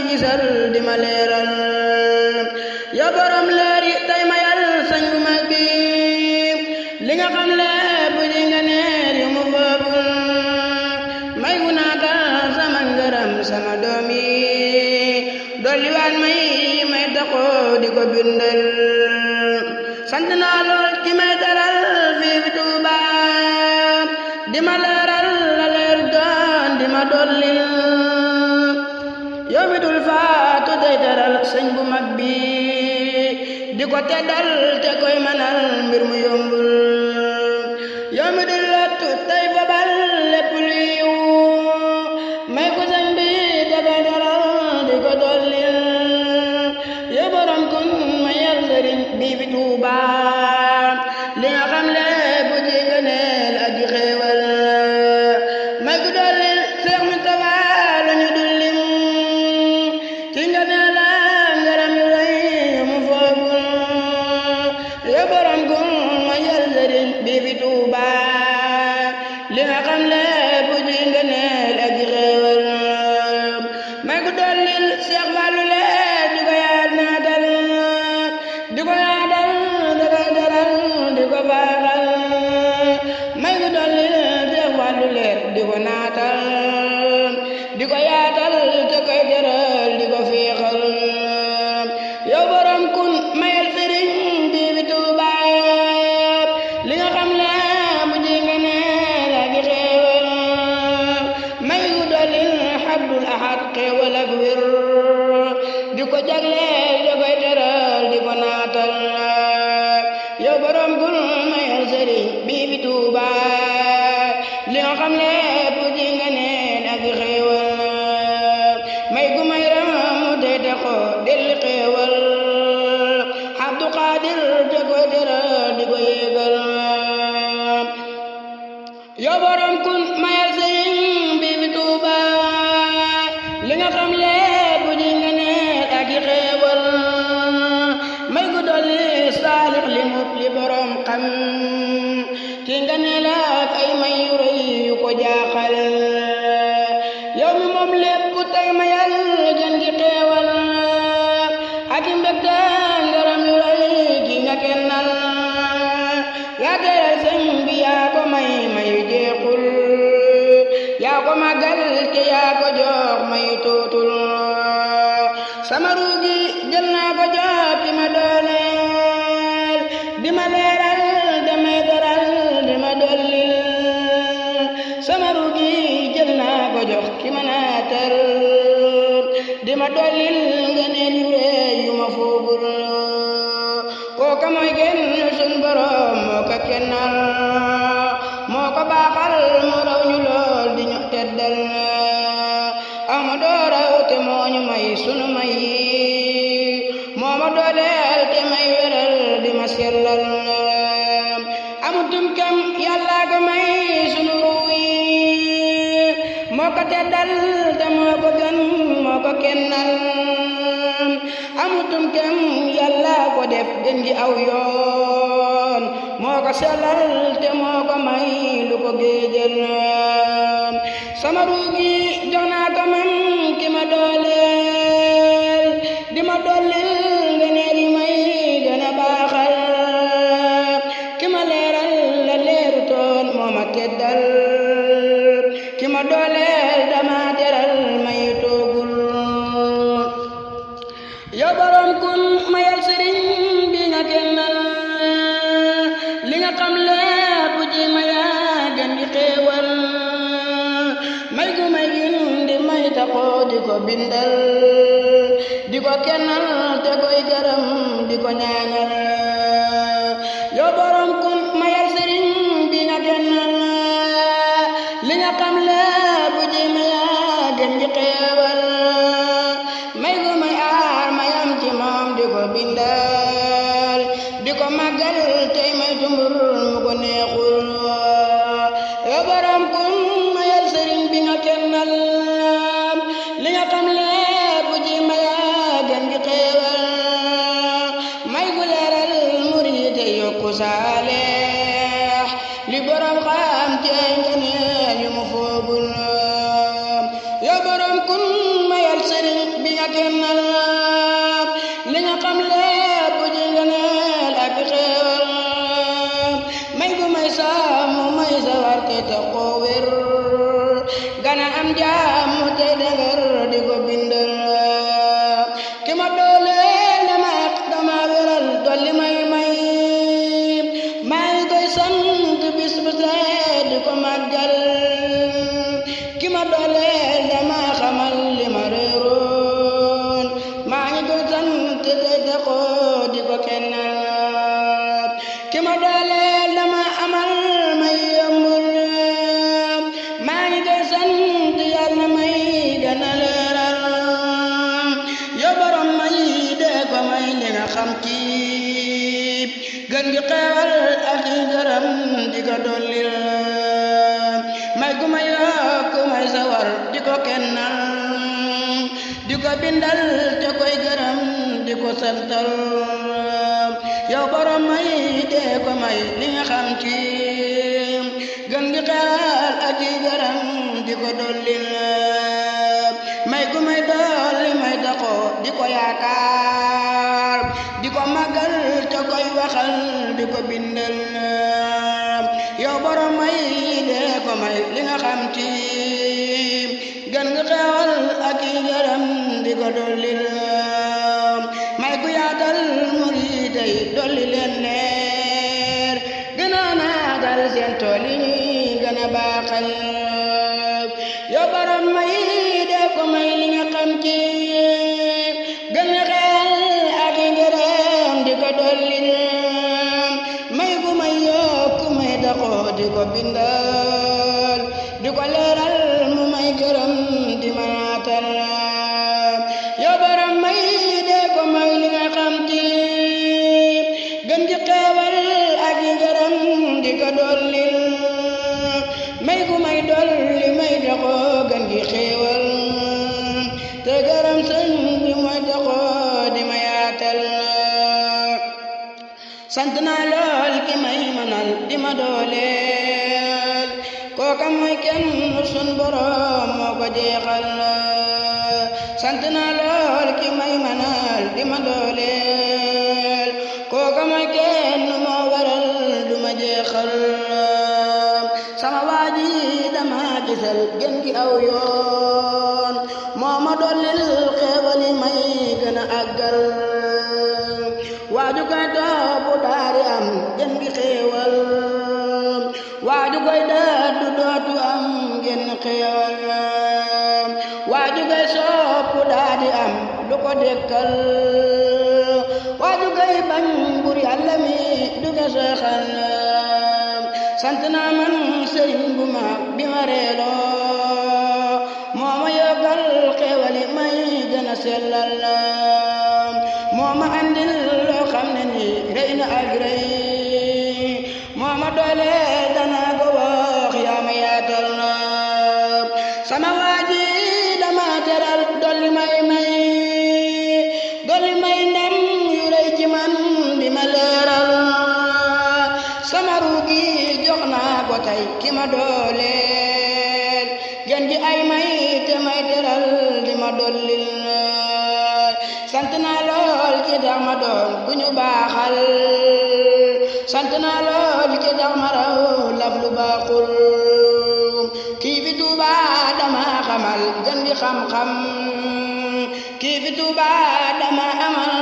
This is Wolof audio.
gisal di ma leeral ya borom leer yi tey mayal sañ bu mag bi li nga xam lépp di nga neer yu mu boobul may gu naatal sama ngërëm sama doom yi dolli waan may taxoo di ko bindal sant naa lool ci may daral fii fi Tuuba di ma leeral la leer doon di ma dollil yow mi dul faatu day daral sëñ bu mag bi di ko teddal te koy manal mbir mu yombul yow mi dul lottu tey fabal lépp lu yiw may ko sëñ bi te koy daral di ko dollil yow borom kun ma yal sëriñ bi fi Tuuba li nga xam lépp ji gëneel ak ji xéewal may ko dollil Seex Mustafa lu ñu dul lim ci nga ne la ngaram yu rëy mu foogul yow borom kun ma yal sëriñ bi fi Tuuba li nga xam lépp ji gëneel ak ji xéewal may ko dollil Seex Fallu leer di ko yaat naatal di ko yaatal di ko daral di ko baaxal may ko dollil Seex Fallu leer di ko naatal di ko yaatal te koy daral di ko féexal yow borom kun mayal sëriñ bi fi Tuuba li nga xam ne bu ji nga ne la gi xéewal may ko dollil Abdul Ahad xéewal ak wér di ko jagleel di koy teral di ko naatal yow borom kun mayal sëriñ bi fi Tuuba li nga xam ne bu ji nga ne la gi xéewal may gu may ram mu tey te ko delli xéewal Abdu Xaadir te koy teral di ko yéegal yow borom kun mayal sëriñ bi fi Tuuba li nga xam lépp ji nga ne ak i xéewal may gu dolli saalix li mut li borom xam ci nga ne la ak ay may yu rëy yu ko jaaxal yow mi moom lépp tey mayal gën gi xéewal ak i mbégte ngaram yu rëy gi nga kennal yaa teral sëñ bi yaa ko may yu jeexul yaa ko màggal te yaa ko jox mayu tuutul sama ruugi jël naa ko jox ki ma dooleel di ma leeral damay daral di ma dollil sama ruugi jël naa ko jox ki ma naatal di ma dollil nga neen yu rëy yu ma foogul kooka mooy genn sun borom moo ko kennal moo ko baaxal mu raw ñu lool di ñu teddal Ahmadu raw te moo ñu may sunu may moo ma dooleel te may wéral di ma sellal amutum kam Yàlla ko may sunu ruuy moo ko teddal te moo ko gën moo ko kennal amutum kam Yàlla ko def gën gi aw yoon moo ko sellal te moo ko may lu ko géejal sama ruugi jox naa ko man ki ma dooleel di ma dollil nga neer yi may gën a baaxal ki ma leeral la leeru toon moo ma teddal ki ma dooleel dama teral may toogul yow borom kun mayal sëriñ bi nga kennal li nga xam lépp ji ma yaa gën gi xéewal may gu may gin di may taxoo di ko bindal di ko kennal te koy gërëm di ko ñaanal yow borom kun mayal sëriñ bi nga kennal li nga xam lépp ji ma yaa gën gi xéewal may gu may aar mayam ci moom di ko bindal di ko màggal tey may tumbur mu ko neexul yow borom kun mayal sëriñ bi nga kennal li nga xam lépp ji ma yaa gën gi xéewal may gu leeral kennal li nga xam lépp ji ngëneel ak xéewal may gu may sàmm may sawar te taxoo wér gana am jàmm tey dëgër di ko bindal ki ma dooleel dama wéral dolli may maa ngi koy sant bis bu set di ko màggal ki ma dooleel dama xamal li ma réeroon maa ngi koy sant tey taxoo di ko kennal ki ma dooleel dama amal may yombul maa ngi koy sant yàlla may gën a leeral yow borom may dee ko may li nga xam ci gën gi xewal ak yi gërëm di ko dollil may gu may yokk may sawar di ko kennal di ko bindal te koy gërëm di ko santal yow borom may dee ko may li nga xam ci gën gi xewal ak yi gërëm di ko dollil may gu may dolli may taxoo di ko yaakaar di ko màggal te koy waxal di ko bindal yow borom may dee ko may li nga xam ci gën nga xewal ak yi gërëm di ko dollil may gu yaatal murid yi dolli leen leer gën a naatal seen tool yi gën a baaxal yow borom may dee ko may li nga xam ci gën nga xewal ak yi gërëm di ko dollil may gu may yokk may taxoo di ko bindal di ko leeral mu may gërëm di ma naatal yow borom may dee ko may li nga xam ci gën gi xewal ak yi gërëm di ko dollil may gu may dolli may taxoo gën gi xewal te gërëm sëñ bi mooy taxoo di ma yaatal sant naa lool ki may manal di ma dooleel kooka mooy kenn sun borom moo ko jeexal sant naa lool ki may manal di ma dooleel kooka mooy kenn moo waral du ma jeexal sama waaji dama gisal gën gi aw yoon moo ma dollil xeewali may gën a àggal waaju koy topp daari am gën gi xéewal waaju koy dëddu dootu am gën xéewal waaju koy sopp daadi am du ko dekkal waaju koy bañ bur yàlla mi du ko seexal sant naa man sëriñ bu mag bi ma reeloo moo ma yokkal xéewali may gën a sellal moo ma andil loo xam ne ni rëy na ak rëy moo ma doole danaa ko wax yaa ma yaatal sama waaji dama teral dolli may ndam yu rëy ci man di ma leeral sama ruugi jox naa ko tey ki ma dooleel gën ji ay may te may teral di ma dollil sant naa lool ki tax ma doon ku ñu baaxal sant naa lool ki tax ma raw laf lu baaxul kii fi Tuuba dama xamal gën gi xam-xam kii fi Tuuba dama amal